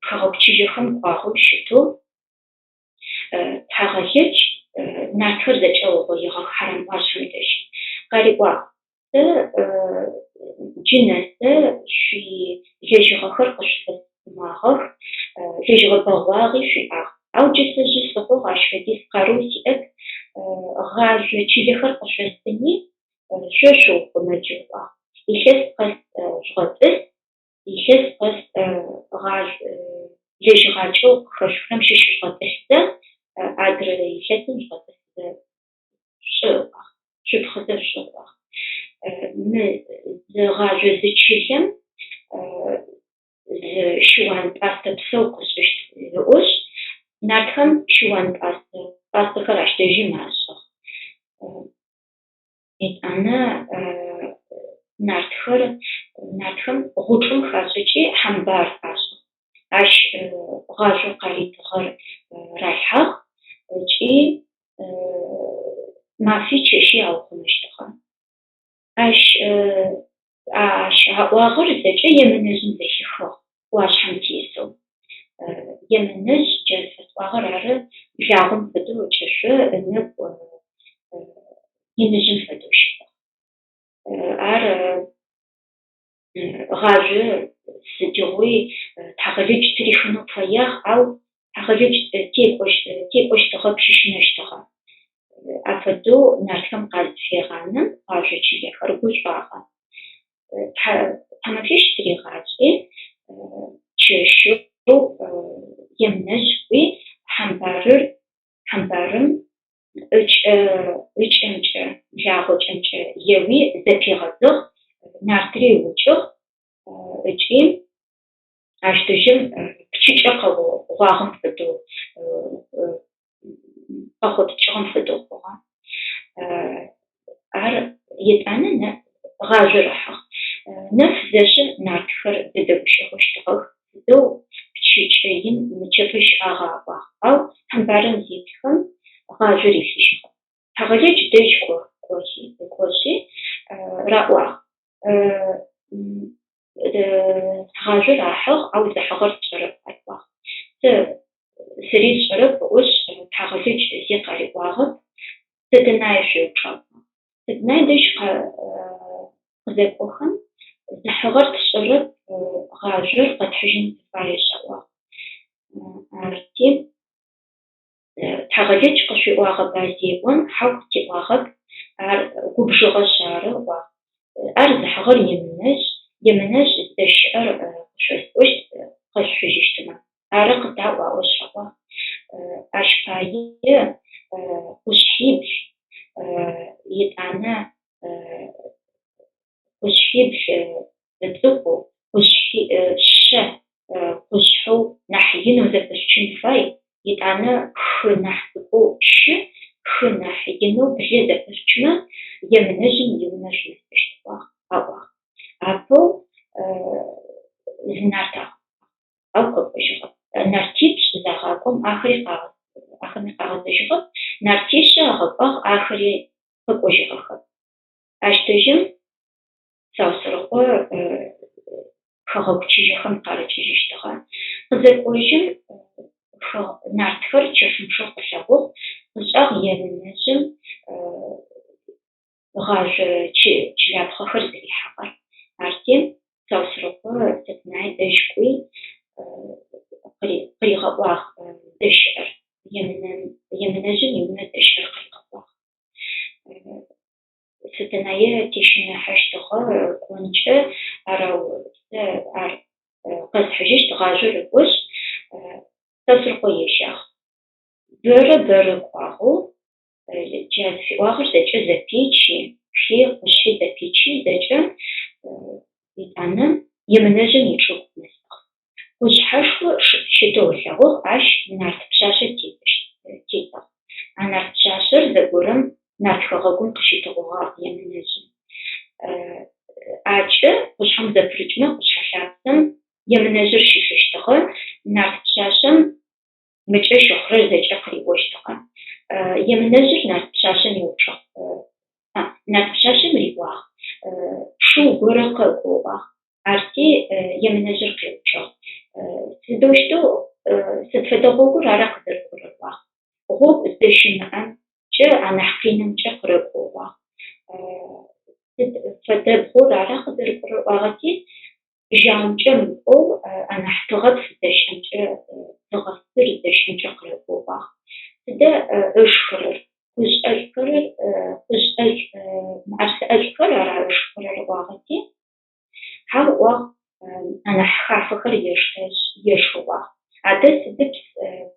хэгъэгу чыжьэхэм кӏуагъэу щытэу Тхьагъэлэдж нартхэр зэкӏэ ыугъоигъэх Хьарам ӏуашъхьэм дэжь. Къариӏуагъ, Сэ джы нэсэ шъуилэжьыгъэхэр къышъуфэсыухъумагъэх, лэжьыгъэ бэгъуагъи шъуиӏагъ. Ау джы сэ жъы сыхъугъ, ащ фэдиз къарыу сиӏэп, гъажъо чылэхэр къышъостыни, шъо шъуухъумэ джы, ыӏуагъ. Илъэс къэс жъугъэтӏыс, илъэс къэс лэжьыгъакӏэу къыхэшъухырэм щыщ жъугъэтӏылъзэ, адрэ илъэсым жъугъэтӏылъзэ шъушӏы, ыӏуагъ. Шъупхъызэ шъушӏы, ыӏуагъ. Мы зы гъажъо зы чылэм зы щыуан пӏастэ псэу къышӏыщт. Ыӏошъ, нартхэм щыуан пӏастэ, пӏастэхэр ащ дэжьым ашӏыгъ. Етӏанэ нартхэр, нартхэм гъучӏым хашӏыкӏи хьамбар ашӏыгъ. Ащ гъажъоу къаритыгъэр ралъхьагъ ыкӏи мафи чэщи аухъумэщтыгъэ. Ащ ащ аӏуагъэр зэкӏэ Емынэжъым зэхихыгъ, ӏуашъхьэм тесэу. Емынэжъ джа зыфэсӏуагъэр ары благъом фэдэу ыкӏышъо ынэгу иныжъым фэдэу щытыгъ. Ар гъажъо сыдигъуи Тхьагъэлыдж тырихынэу фэягъ, ау Тхьагъэлыдж текӏощтыгъэп, щыщынэщтыгъэ. Афэдэу нартхэм къазыфегъанэм гъажъо чылэхэр гушӏуагъэ. Тхьамэфищ тыригъашӏи, чэщэу Емынэжъ кӏуи хьамбарыр хьамбарым ыкӏэ ыкӏэмкӏэ, благъокӏэмкӏэ еуи зэпигъэзыгъ, нартри ыукӏыгъ ыкӏи ащ дэжьым пчыкӏэ къэгъуагъэм фэдэу, къэхъотыкӏыгъэм фэдэу хъугъэ. Ар етӏанэ гъажъор ыхьыгъ. Нэф зэшъым нартхэр зэдэгущыӏэхэу щытыгъэх, сыдэу пчыкӏэ ин нычэпэ щыӏагъа аӏуагъ. Ау хьамбарым зеплъхэм гъажъор илъыжьыгъэп. Тхьагъэлыдж дэжь кӏохи раӏуагъ. Гъажъор ахьыгъ, ау зыхьыгъэр тшӏэрэп ариӏуагъ. Сэ сэри сшӏэрэп ыӏошъ, Тхьагъэлыдж зи къариӏуагъэп. Сэтэнае шъуеупчӏ аӏуагъ. Сэтэнае дэжь къызэкӏохэм, зыхьыгъэр тшӏэрэп, гъажъор къэтхьыжьын тыфаешъ аӏуагъ. Арти, Тхьагъэлыдж къышъуиӏуагъэба зеӏом, хьау къытиӏуагъэп, ар губжыгъэшъ ары ыӏуагъ. Ар зыхьыгъэр Емынэжъ, Емынэжъ зыдэщыӏэр къышъосӏощт, къэшъухьыжьыщтмэ. Ары къытаӏу аӏошъ аӏуагъ. Ащ пае къушъхьибл, етӏанэ къушъхьибл цӏыкӏу, къушъхьи шъэ къушъхьэу нахь инэу зэпышъучын фай, етӏанэ хы нахь цӏыкӏоу щы, хы нахь инэу блы зэпышъучмэ, Емынэжъым иунэ шъунэсыщт ыӏуагъ, аӏуагъ. Апэу зы нарт агъэкӏуагъ, ау къэкӏожьыгъэп. Нартипшӏ загъакӏом, ахэри ахэми къагъэзэжьыгъэп. Нартишъэ агъэкӏуагъ, ахэри къэкӏожьыгъэхэп. Ащ дэжьым Саусэрыкъо хэгъэгу чыжьэхэм къарыкӏыжьыщтыгъэ. Къызэкӏожьым, нартхэр чэфынчъэу къылъэгъугъ, къышӏагъ Емынэжъым гъажъо чылапхъэхэр зэрихьагъэр. Арти, Саусэрыкъо Сэтэнае дэжь кӏуи, къыригъэӏуагъ здэщыӏэр, Емынэжъым иунэ здэщыӏэр къыригъэӏуагъ. Сэтэнае тещыныхьэщтыгъэ кӏонкӏэ, арау сэ ар къэсхьыжьыщт гъажъор ыӏошъ, Саусэрыкъо ежьагъ. Бэрэ бэрэ кӏуагъэу, джа зыфиӏуагъэр зэкӏэ зэпичи, хи къушъхьи зэпичи зэкӏэ етӏанэ Емынэжъым ичӏыгу нэсыгъ. Къушъхьэшхо щытэу ылъэгъугъ, ащ нарт пшъашъэ тетыгъ. А нарт пшъашъэр зэгорэм нарт хэгъэгум къыщитыгъугъагъ Емынэжъым. Акӏэ къушъхьэм зэпырыкӏмэ къушъхьэ лъапсэм Емынэжъыр щылъыщтыгъэ, нарт пшъашъэм мыкӏэ щыхъурэр зэкӏэ къыриӏощтыгъэ. Емынэжъыр нарт пшъашъэм еупчӏыгъ. Нарт пшъашъэм риӏуагъ, Шыу горэ къэкӏо ыӏуагъ. Арти Емынэжъыр къеупчӏыгъ, Сыдэущтэу, сыд фэдэ гъогур ара къызэрыкӏорэр? ыӏуагъ. Гъогу зыдэщымыӏэмкӏэ анахь къинымкӏэ къырэкӏо ыӏуагъ. Сыд фэдэ бгъур ара къызэрыкӏорэр? ыӏуагъэти, жьаумкӏэ мыкӏоу анахь тыгъэпс зыдэщыӏэмкӏэ, тыгъэпсыр зыдэщыӏэмкӏэ къырэкӏо ыӏуагъ. Сыда ышхырэр? Къужъ ӏэшӏухэр, къужъ ӏэшӏу, мыӏэрысэ ӏэшӏухэр ара ышхырэр? ыӏуагъэти, Хьау ыӏуагъ, анахь хафэхэр ешхы ыӏуагъ. Адэ сыдыпс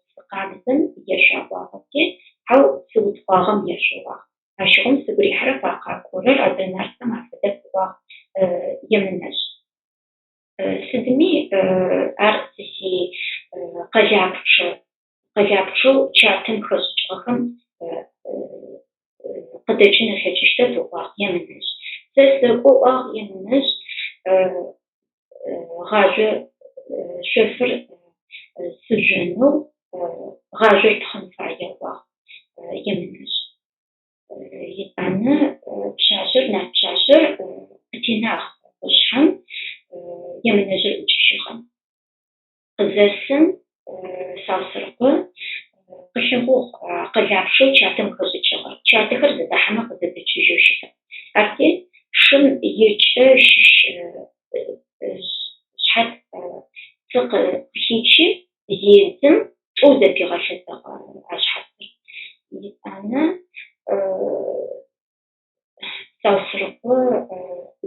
псы къабзэм ешъуа ыӏуагъэти, хьау псы утхъуагъэм ешъу ыӏуагъ. Ащыгъум сыгу рихьырэп а къакӏорэр, адрэ нартхэм афэдэп ыӏуагъ Емынэжъ. Сыдми ар сэ си Къэлапчъэ, къэлапчъэу чатэм хэшӏыкӏыгъэхэм къыдэкӏын ылъэкӏыщтэп, ыӏуагъ Емынэжъ. Сэ сэкӏо, ыӏуагъ Емынэжъ, гъажъо шъофыр сыжъонэу гъажъор тхъын фае, ыӏуагъ Емынэжъ. Етӏанэ пшъашъэр, нарт пшъашъэр къытенагъ къушъхьэм, Емынэжъыр ӏукӏыжьыгъэ. Къызэсым Саусэрыкъо къылъэгъугъ къэлапчъэу чатэм хэшӏыкӏыгъэр. Чатэхэр зэдэхьэмэ къызэдэкӏыжьэу щытыгъ. Арти шым ыкӏэ щыщ шъхьац цы къыхичи, зедзым тӏоу зэпигъэлъэтыгъ а шъхьацыр. Етӏанэ Саусырыкъо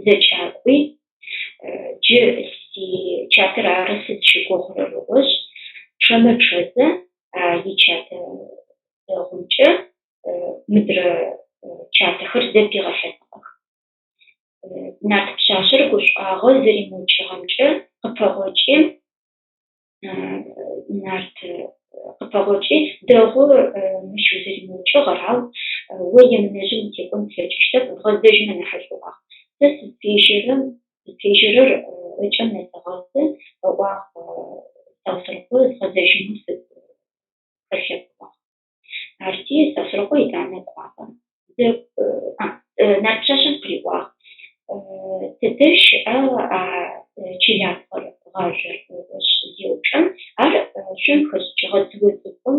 зэкӏакӏуи, джы си чатэр ары сызщыгугъырэр ыӏошъ, чъэмэ чъэзэ а ичатэ дэгъумкӏэ мыдрэ чатэхэр зэпигъэлъэтыгъэх. Нарт пшъашъэр гушӏуагъэ зэримыукӏыгъэмкӏэ къыпэгъокӏи, нарт къыпэгъокӏи, дэгъу мыщ узэримыукӏыгъэр, ау о Емынэжъым утекӏон плъэкӏыщтэп, бгъэзэжьмэ нахьышӏу, ыӏуагъ. Сэ сызфежьэрэм, сызфежьэрэр ыкӏэм нэсэгъэсы, ыӏуагъ Саусырыкъо, згъэзэжьынэу сыгу хэлъэп, ыӏуагъ. Арти Саусырыкъо етӏанэ кӏуагъэ. Нарт пшъашъэм къыриӏуагъ, Тыдэ щыӏа а чылапхъэр, гъажъор? ыӏошъ зеупчӏым, ар шъом хэшӏыкӏыгъэ дзыо цӏыкӏум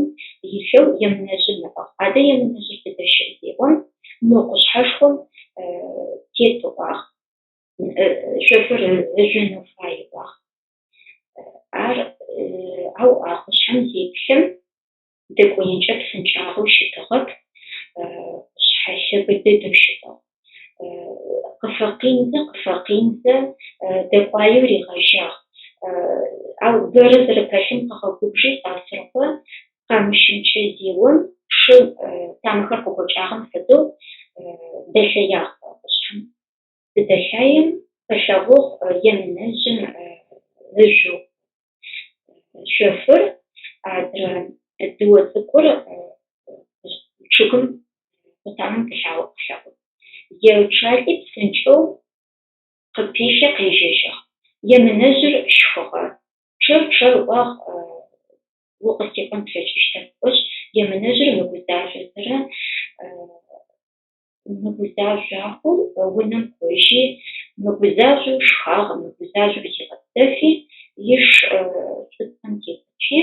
илъэу Емынэжъым ыӏыгъ. Адэ Емынэжъыр тыдэ щыӏ зеӏом, мо къушъхьэшхом тет ыӏуагъ, шъофыр ыжъонэу фай ыӏуагъ. Ар ау а къушъхьэм зеплъым, дэкӏоенкӏэ псынкӏагъэу щытыгъэп, къушъхьэ лъэгэ дэдэу щытыгъ. Къыфэкъинзэ, къыфэкъинзэ дэкӏуаеу ригъэжьагъ. Ау бэрэ зэрэпэлъым къыгъэгубжи Саусырыкъо къамыщымкӏэ зеом, шым тамэхэр къыгокӏагъэм фэдэу дэлъэягъ къушъхьэм. Зыдэлъаем къылъэгъугъ Емынэжъым ыжъоу шъофыр, адрэ дзыо цӏыкӏур чъыгым къутамэм пылъагъэу къылъэгъугъ. Еуцуалӏи псынкӏэу къыпилъи къежьэжьыгъ. Емынэжъыр щхыгъэ. Чъэ, чъэ, ыӏуагъ, укъыстекӏон плъэкӏыщтэп, ыӏошъ, Емынэжъыр мыгузажъозэрэ Мыгузажъуахэу унэм кӏожьи, мыгузажъоу шхагъ, мыгузажъоу зигъэпсэфи, иш шӏуцӏэм тетӏысхьи,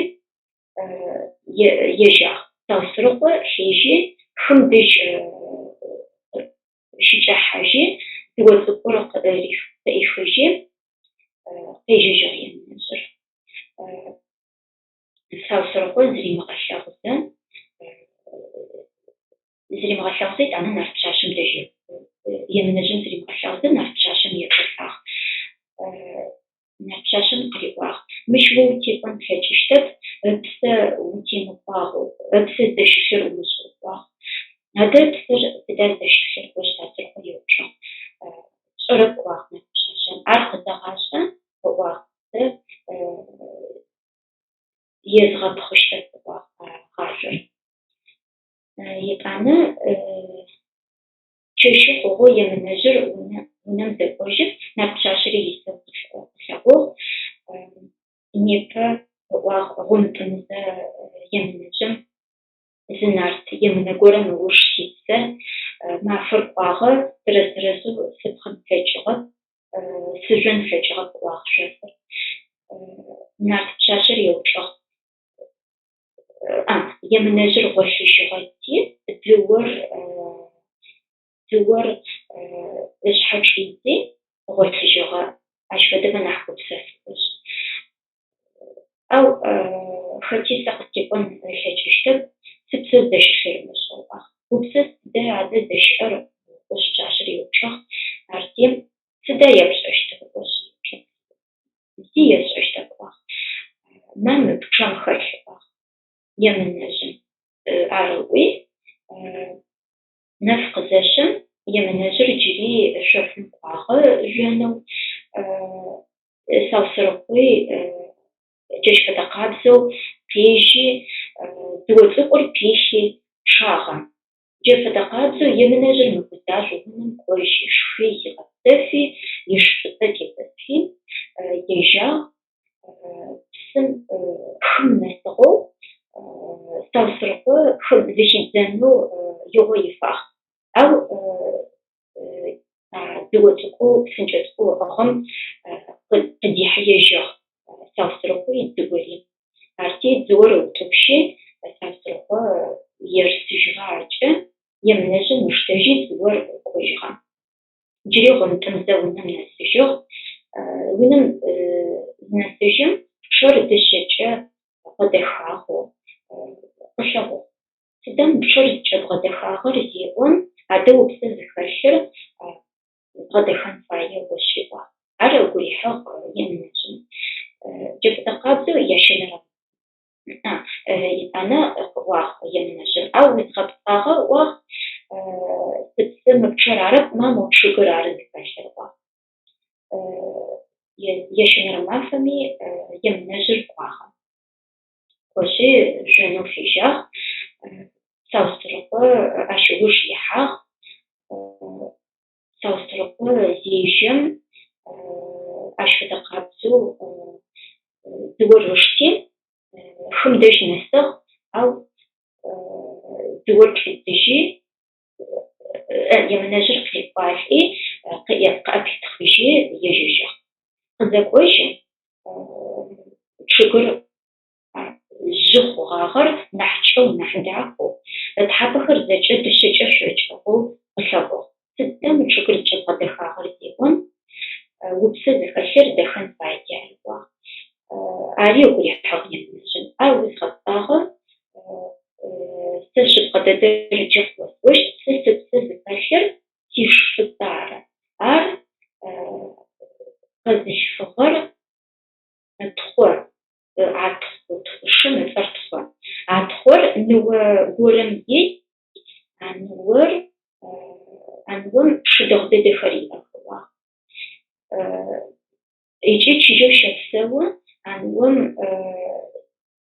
ежьагъ. Саусырыкъо лъежьи, хым дэжь щыкӏэхьажьи, дзыо цӏыкӏур къыӏихыжьи, къежьэжьыгъ Емынэжъыр. Саусырыкъо зыримыгъэлъэгъузэ, зыримыгъэлъэгъузэ етӏанэ нарт пшъашъэм дэжь Емынэжъым зыримыгъэлъэгъузэ нарт пшъашъэм екӏолӏагъ. Нарт пшъашъэм къыриӏуагъ, Мыщ о утекӏон плъэкӏыщтэп, ыпсэ утемыкӏуагъэу, ыпсэ зыдэщылъыр умышӏэу, ыӏуагъ. Адэ ыпсэр тыда зыдэщылъыр? ыӏошъ Саусырыкъо еупчӏыгъ. Сшӏэрэп, ыӏуагъ нарт пшъашъэм. Ар къызэгъашӏэ, ыӏуагъ, сэ езгъэпхъыщтэп, ыӏуагъ гъажъор. Етӏанэ чэщы хъугъэу Емынэжъыр унэм зэкӏожьым, нарт пшъашъэри исэу къылъэгъугъ. Непэ, ыӏуагъ гъумтӏымзэ Емынэжъым, зы нарт емынэ горэм ыуж ситзэ, мафэр кӏуагъэ, тэрэз-тэрэзэу сыпхъын слъэкӏыгъэп, сыжъон слъэкӏыгъэп, ыӏуагъ шъофыр. Нарт пшъашъэр еупчӏыгъ. А, Емынэжъыр гъолъыжьыгъэти, дзыор, дзыор ышъхьэ чӏидзи, гъолъыжьыгъэ. Ащ фэдэмэ нахь гупсэф ыӏошъ. Ау хэти сэ къыстекӏон ылъэкӏыщтэп, сыпсэ зыдэщылъыр ымышӏэу, ыӏуагъ. Упсэ сыдэ адэ зыдэщыӏэр? ыӏошъ пшъашъэр еупчӏыгъ. Арти, сыда епшӏэщтыр? ыӏошъ еупчӏыгъ. Зи есшӏэщтэп, ыӏуагъ. Ма мы пчъэм хэлъ, ыӏуагъ. Емынэжъым ар ыӏуи, нэф къызэшъым, Емынэжъыр джыри шъофым кӏуагъэ жъонэу. Саусырыкъуи. Джащ фэдэ къабзэу къежьи, дзыо цӏыкӏур пихи, чъагъэ. Джа фэдэ къабзэу Емынэжъыр мыгузажъоу унэм кӏожьи, шхи, зигъэпсэфи, иш шӏуцӏэ тетӏысхьи, ежьагъ. Псым хым нэсыгъэу Саусырыкъо хым зыхидзэнэу игъо ифагъ. Ау а дзыо цӏыкӏоу, псынкӏэ цӏыкӏоу ыӏыгъым къыдихьыежьыгъ Саусырыкъуи дзыори. Арти дзыор ыутӏупщи, Саусырыкъо ерсыжьыгъэ аркӏэ, Емынэжъым ыштэжьи дзыор кӏожьыгъэ. Джыри гъумтӏымзэ унэм нэсыжьыгъ. Унэм зынэсыжьым, пчъэр дышъэкӏэ гъэдэхагъэу къылъэгъугъ. Сыда мы пчъэр зыкӏэбгъэдэхагъэр зеӏом, адэ упсэ зыхэлъыр бгъэдэхэн фае ыӏошъ риӏуагъ. Ар ыгу рихьыгъ Емынэжъым. Джа фэдэ къабзэу ящэнэрэ етӏанэ къыӏуагъ Емынэжъым. Ау узгъэпцӏагъэ ыӏуагъ, сыпсэ мы пчъэр арэп, ма мо чъыгыр ары зыхэлъыр ыӏуагъ. Ящэнэрэ мафэми Емынэжъыр кӏуагъэ. Кӏожьи жъонэу фежьагъ. Саусырыкъо ащ ыуж ихьагъ. Саусырыкъо зежьэм, ащ фэдэ къабзэу дзыор ышти, хым дэжь нэсыгъ, ау дзыор чӏидзыжьи, Емынэжъыр къекӏуалӏи, къыӏэпитхъыжьи ежьэжьыгъ. Къызэкӏожьым, чъыгыр жъы хъугъагъэр нахь кӏэу, нахь дахэу, ытхьапэхэр зэкӏэ дышъэкӏэ шъокӏыгъэу къылъэгъугъ. Сыда мы чъыгыр зыкӏэбгъэдэхагъэр зеӏом, упсэ зыхэлъыр дэхэн фае ариӏуагъ. Ари ыгу рихьыгъ Емынэжъым. Ар узгъэпцӏагъэр сэ шъыпкъэ дэдэр джы къыосӏощт, сэ сыпсэ зыхэлъыр сиш шӏуцӏэ ары. Ар къэзылъфыгъэр тхъо, а шым ыцӏэр тхъо. А тхъор ныо горэм ей, а ныор, а ныом шы дэгъу дэдэхэр иӏэх, ыӏуагъ. Ыкӏи чыжьэу щэпсэу, а ныом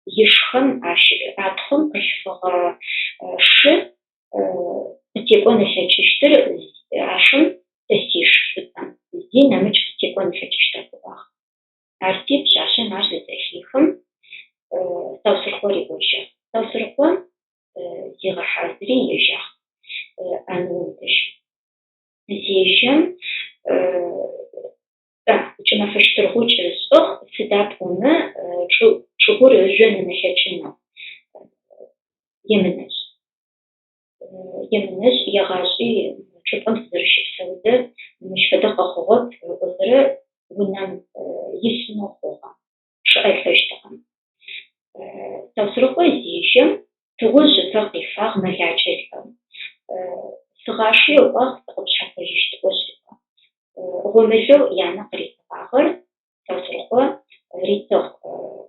ишхэм а тхъом къылъфыгъэ шы къытекӏон ылъэкӏыщтыр а шым сэ сиш шӏуцӏэм, зи нэмыкӏ къытекӏон ылъэкӏыщтэп, ыӏуагъ. Арти пшъашъэм ар зызэхехым, Саусырыкъо риӏожьыгъ. Саусырыкъо зигъэхьазыри ежьагъ а ныом дэжь. Зежьэм, кӏымэфэ щтыргъукӏ ышӏыгъ, сыда пӏомэ чӏыгур ыжъон ымылъэкӏынэу Емынэжъ. Емынэжъ егъашӏи чӏыпӏэм сызэрэщыпсэузэ мыщ фэдэ къэхъугъэп ыӏозэрэ унэм исынэу хъугъэ, чъыӏэ лӏэщтыгъэ. Саусырыкъо зежьэм, тыгъужъ ыпэ къифагъ мэлакӏэ лӏэу. Сыгъашхи ыӏуагъ, сыкъыпшъхьапэжьыщт ыӏошъ риӏуагъ. Гъомылэу янэ къыритыгъагъэр Саусырыкъо ритыгъ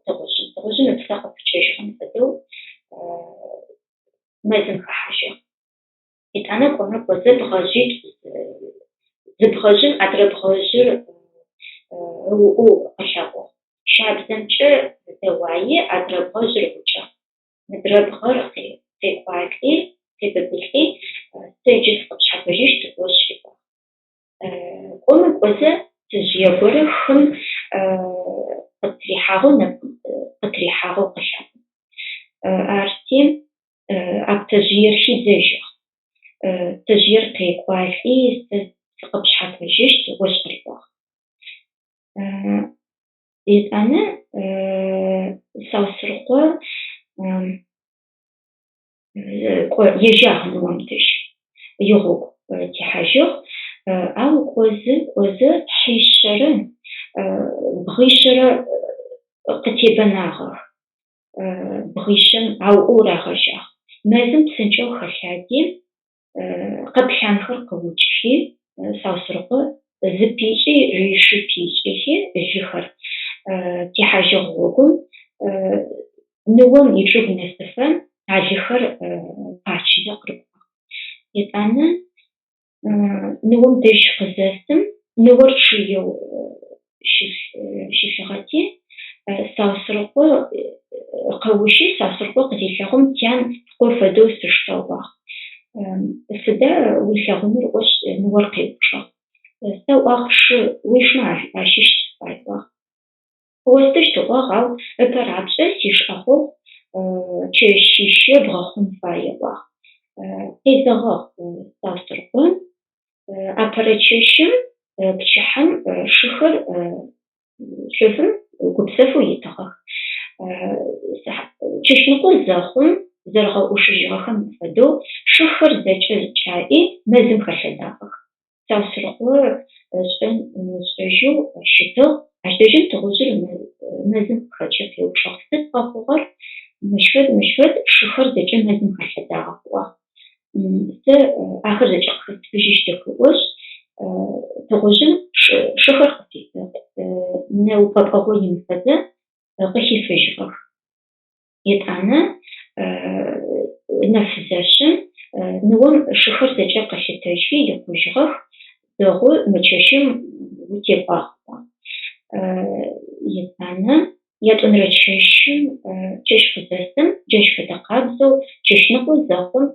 тыгъужъым. Тыгъужъым ыпсэ къыпыкӏэжьыгъэм фэдэу мэзым хэхьажьыгъ. Етӏанэ кӏомэ кӏозэ бгъэжъитӏу, зы бгъэжъым адрэ бгъэжъыр ыуӏоу къылъэгъугъ. Щабзэмкӏэ дэуаи адрэ бгъэжъыр ыукӏыгъ. Мыдрэ бгъэр къекӏуалӏи, къебыбылӏи, сэ иджы сыкъыпшъхьапэжьыщт ыӏошъ риӏуагъ. Кӏомэ кӏозэ пцэжъые горэ хым къытырихьагъэу нэпкъым къытырихьагъэу къылъэгъугъ. Арти а пцэжъыер хидзэжьыгъ. Пцэжъыер къекӏуалӏи, сэ сыкъыпшъхьапэжьыщт ыӏошъ къыриӏуагъ. Етӏанэ Саусырыкъо Кӏо, ежьагъ ныом дэжь. Игъогу техьажьыгъ. Ау кӏозэ, кӏозэ хьишъэрэ бгъишъэрэ къытебэнагъэх. Бгъишъэм ауӏоу рагъэжьагъ. Мэзым псынкӏэу хэлъади, къэплъанхэр къыукӏхи, Саусырыкъо зыпишӏи, ришы пишӏыхи, лыхэр техьажьыгъ гъогум. Ныом ичӏыгу нэсыфэ а лыхэр пачызэ къырыкӏуагъ. Етӏанэ ныом дэжь къызэсым, ныор чъыеу щылъыгъэти, Саусырыкъо къэущи, Саусырыкъо къызелъэгъум, тян, пкъо фэдэу сыштэ ыӏуагъ. Сыда уилъэгъуныр ыӏошъ, ныор къеупчӏыгъ. Сэ ыӏуагъ, шы уишмэ ащыщ сыфай ыӏуагъ. Къыостыщт ыӏуагъ, ау ыпэ рапшӏэ сиш ӏэхъогъу чэщищэ бгъэхъун фае ыӏуагъ. Къезэгъыгъ Саусырыкъо. Апэрэ чэщым пчыхьэм шыхэр шъофым гупсэфэу итыгъэх. Чэщныкъо зэхъум, зэрэгъэӏушыжьыгъэхэм фэдэу, шыхэр зэкӏэ кӏаӏи мэзым хэлъэдагъэх. Саусырыкъо ышӏэн ымышӏэжьэу щытыгъ. Ащ дэжьым тыгъужъыр мэзым къыхэкӏи къеупчӏыгъ, Сыд къэхъугъэр? Мыщ фэд, мыщ фэд, шыхэр зэкӏэ мэзым хэлъэдагъэх, ыӏуагъ. Сэ ахэр зэкӏэ къыхэсфыжьыщтых, ыӏошъ, тыгъужъым шыхэр нэупӏэпӏэгъу имыфэзэ къыхифыжьыгъэх. Етӏанэ нэф зэшъым ныом шыхэр зэкӏэ къылъытэжьхи икъужьыгъэх, дэгъу мы чэщым утекӏуагъ ыӏуагъ. Етӏанэ ятӏонэрэ чэщым чэщ къызэсым джащ фэдэ къабзэу чэщныкъо зэхъум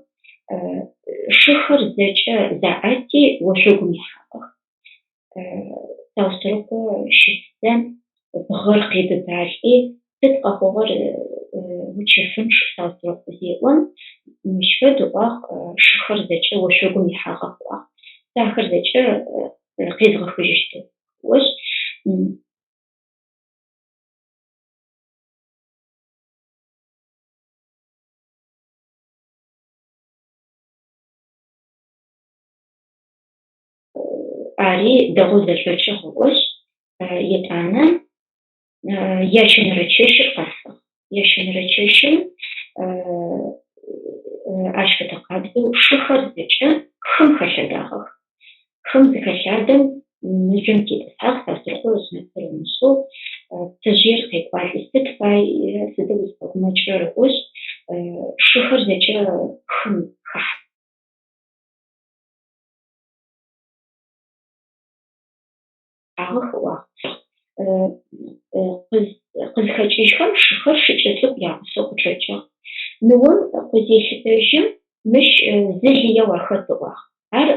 шыхэр зэкӏэ заӏэти ошъогум ихьагъэх. Саусырыкъо щытзэ бгъэр къебыбалӏи, сыд къэхъугъэр учэфынчъ Саусырыкъу зеӏом, мыщ фэд ыӏуагъ, шыхэр зэкӏэ ошъогум ихьагъэх ыӏуагъ. Сэ ахэр зэкӏэ къезгъэхыжьыщтых ыӏошъ, Ари дэгъоу зэшӏокӏыгъ ыӏошъ, етӏанэ ящэнэрэ чэщыр къэсыгъ. Ящэнэрэ чэщым ащ фэдэ къабзэу шыхэр зэкӏэ хым хэлъэдагъэх. Хым зыхэлъадэм мыжъом тетӏысхьагъ, Сасрыкъо ышӏэхэр ымышӏэу пцэжъыер къекӏуалӏи, сыд фай, сыдэу узфэгумэкӏырэр ыӏошъ, шыхэр зэкӏэ хым хэхьагъэх ыӏуагъ. Къызхэкӏыжьхэм шыхэр шыкӏэ цӏыкӏу ягъусэу къычӏэкӏыгъ. Ныом къызелъытэжьым, мыщ зы лыеу ахэт ыӏуагъ. Ар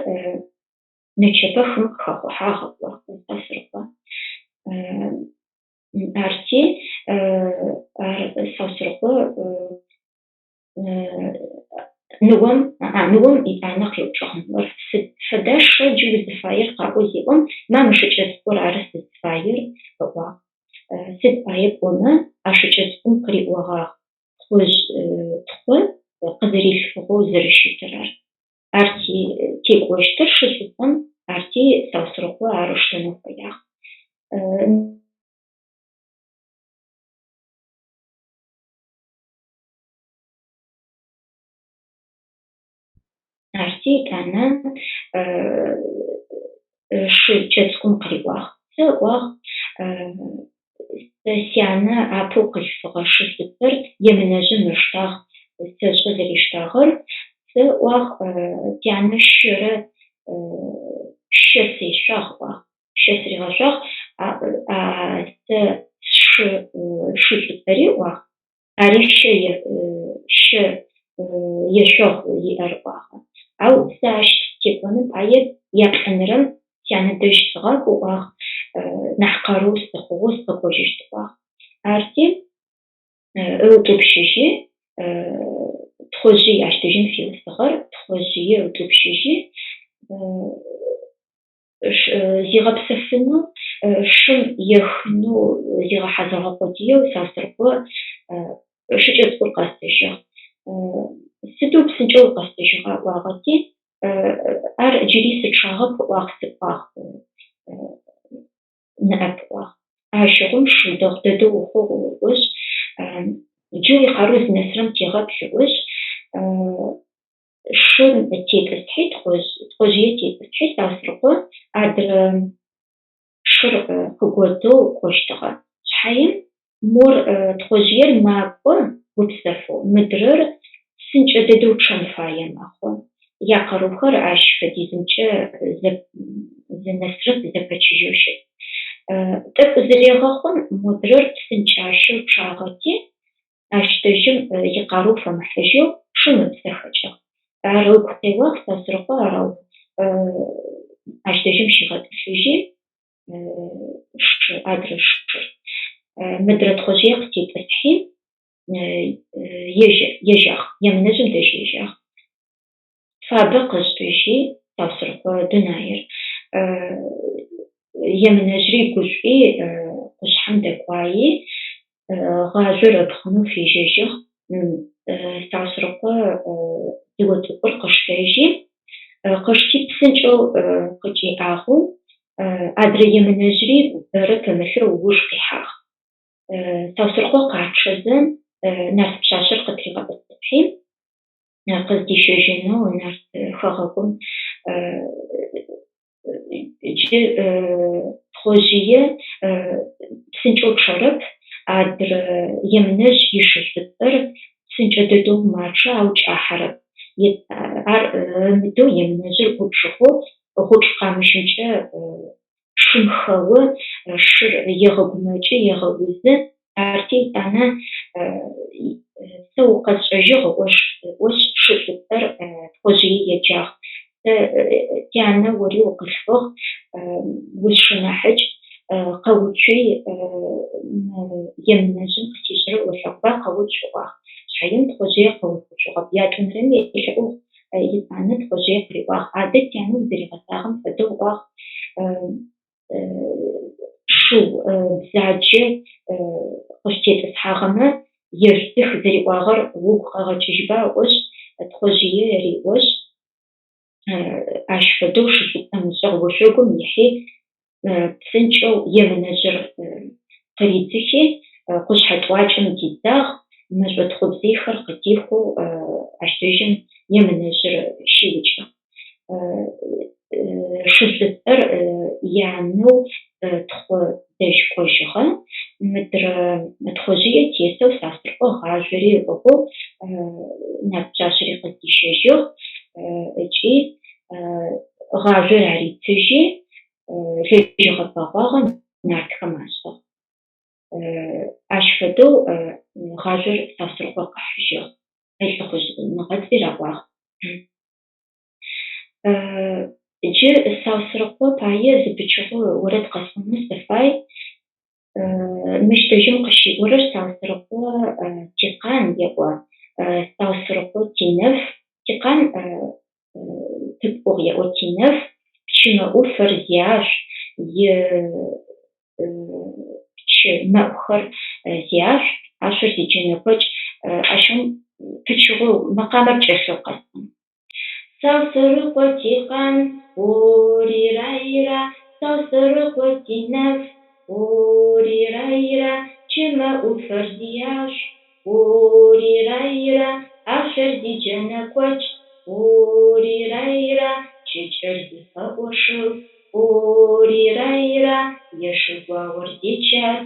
нычэпэ хым къыхэхъухьагъ ыӏуагъ Сасрыкъо. Арти, ар Сасрыкъо Ныом, ныом итӏанэ къеупчӏыгъ ныор, Сыд фэдэ шы джы узыфаер къаӏо зеӏом, ма мы шыкӏэ цӏыкӏур ары сызыфаер ыӏуагъ. Сыд пае пӏомэ, а шыкӏэ цӏыкӏум къыриӏогъагъ тхъожъ тхъу къызэрилъфыгъэу зэрэщытыр ар. Арти текӏощтыр шы шӏуцӏэм, арти Саусырыкъо ар ыштэнэу фэягъ. Арти етӏанэ шыкӏэ цӏыкӏум къыриӏуагъ. Сэ ыӏуагъ, сэ сянэ апэу къылъфыгъэ шы шӏуцӏэр Емынэжъым ыштагъ, сэшӏэ зэриштагъэр. Сэ ыӏуагъ, тянэ щэрэ щэ сешъуагъ ыӏуагъ. Щэ сыригъэшъуагъ, а сэ сшы шы шӏуцӏэри ыӏуагъ. Ари щэ щэ ешъогъу иӏэр ыӏуагъэ. Ау сэ ащ сытекӏоным пае яплӏэнэрэм сянэ дэжь сыгъакӏу ыӏуагъ, нахь къарыу сыхъугъэу сыкъэкӏожьыщт ыӏуагъ. Арти ыутӏупщыжьи, Тхъожъый ащ дэжьым фиусыгъэр, Тхъожъые ыутӏупщыжьи, Зигъэпсэфынэу, шым ехынэу зигъэхьазырыгъэ къодыеу Сасрыкъо шыкӏэ цӏыкӏур къэсыжьыгъ. Сыдэу псынкӏэу укъэсыжьыгъа ыӏуагъэти, ар джыри сычъагъэп ыӏуагъ, сыкӏуагъ ныӏэп ыӏуагъ. Ащыгъум шы дэгъу дэдэу ухъугъ ыӏошъ, джы уикъарыу зынэсырэм тегъэплъ ыӏошъ, Шым тетӏысхьи, Тхъожъые тетӏысхьи, Сасрыкъо адрэ шыр къыготэу кӏощтыгъэ. Шъхьаем мор Тхъожъыер макӏо гупсэфэу, мыдрэр псынкӏэ дэдэу чъэн фае мэхъу. Якъарыухэр ащ фэдизымкӏэ зэнэсрэп, зэпэчыжьэу щыт. Тӏэкӏу зырегъэхъум, модрэр псынкӏащэу чъагъэти, ащ дэжьым икъарыу фэмыхьыжьэу шым ыпсэ хэкӏыгъ. Ар ыгу къеуагъ Сасрыкъо, ау ащ дэжьым щигъэтӏылъыжьи шы, адрэ шыр. Мыдрэ Тхъожъые къытетӏысхьи, ежьагъ, Емынэжъым дэжь ежьагъ. Фабэ къышӏыжьи Саусырыкъо дунаир. Емынэжъри гушӏуи къушъхьэм дэкӏуаи, гъажъор ыпхъынэу фежьэжьыгъ. Саусырыкъо дзыо цӏыкӏур къыштэжьи, къышти псынкӏэу къыкӏиӏагъэу, адрэ Емынэжъри бэрэ пымылъэу ыуж къихьагъ. Саусырыкъо къачъэзэ нарт пшъашъэр къытыригъэтӏысхьи, къыздищэжьынэу нарт хэгъэгум джы Тхъожъые псынкӏэу чъэрэп, адрэ Емынэжъ ишы шӏуцӏэр псынкӏэ дэдэу мачъэ, ау кӏахьэрэп. Ар ымыдэу Емынэжъыр губжыгъэу гъучӏ къамыщымкӏэ шым хэо, шыр егъэгумэкӏы, егъэузы. Арти етӏанэ сэ укъэсшӏэжьыгъ ыӏошъ, шы шӏуцӏэр Тхъожъые еджагъ. Сэ тянэ ори укъылъфыгъ, усшынахьыкӏ, къэуцуи мы Емынэжъым къысишӏырэр олъэгъуба, къэуцу ыӏуагъ. Шъхьаем Тхъожъые къэуцушъугъэп. Ятӏонэрэми елъэӏугъ, етӏанэ Тхъожъые къыриӏуагъ, Адэ тянэ узэригъэсагъэм фэдэу ыӏуагъ, шыу бзаджэ къышъутетӏысхьагъэмэ, ежъудых зэриӏуагъэр угу къэгъэкӏыжьба ыӏошъ, Тхъожъые риӏошъ, ащ фэдэу шы шӏуцӏэм ышӏыгъ, ошъогум ихьи, псынкӏэу Емынэжъыр къыридзыхи, къушъхьэ тӏуакӏэм дидзагъ, мэшӏо тхъубзыйхэр къыдихэу ащ дэжьым Емынэжъыр щиукӏыгъ. Шы шӏуцӏэр янэу Тхъо дэжь кӏожьыгъэ, мыдрэ Тхъожъые тесэу Сасрыкъо гъажъори ыӏыгъэу нарт пшъашъэри къыздищэжьыгъ ыкӏи гъажъор аритыжьи, лэжьыгъэ бэгъуагъэ нартхэм ашӏыгъ. Ащ фэдэу гъажъор Сасрыкъо къыхьыжьыгъ, лӏыхъужъныгъэцӏи раӏуагъ. Джы Саусырыкъо пае зы пычыгъо орэд къэсӏонэу сыфай. Мыщ дэжьым къыщиӏорэр Саусырыкъо тикъан еӏо. Саусырыкъо тинэф, тикъан тыпӏугъ еӏо тинэф, пчымэӏуфэр зиашъу, и пчы мэӏухэр зиашъу, ашъор зиджэнэкокӏ. Ащыгъум пычыгъоу мэкъамэр кӏэлъэу къэсӏон. Саусырыкъо тикъан, о-ри-рай-ра, Саусырыкъо тинэф, о-ри-рай-ра, пчымэӏуфэр зиашъу, о-ри-рай-ра, ашъор зиджэнэкокӏ, о-ри-рай-ра, пчыкӏэр зипэӏошыгу, о-ри-рай-ра, ешыгуаор зичат,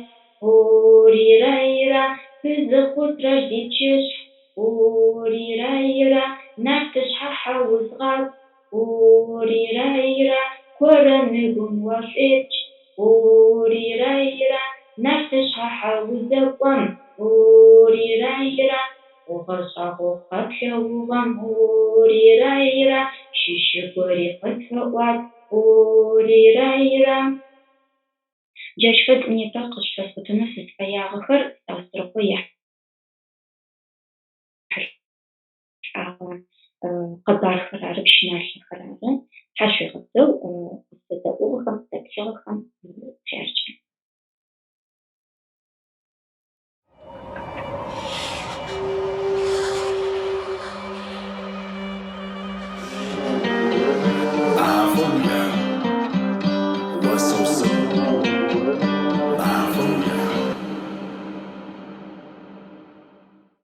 о-ри-рай-ра, пызыхъутрэр зипчышъхь, о-ри-рай-ра, нартышъхьэ хьэузгъакӏу, о-ри-рай-ра, короныгум уашӏуепч, о-ри-рай-ра, нартышъхьэ хьэузэкӏом, о-ри-рай-ра, хъугъэ-шӏагъэу къэплъэгъугъэм, о-ри-рай-ра, щыщы гори къытфэӏуат, о-ри-рай-ра. Джащ фэд непэ къышъуфэсӏотэнэу сызфэягъэхэр Саусырыкъо ехьылӏагъэ къэбархэр ары, пщыналъэхэр ары. Тхьашъуегъэпсэу къысэдэӏугъэхэм, къысэплъыгъэхэм хъяркӏэ.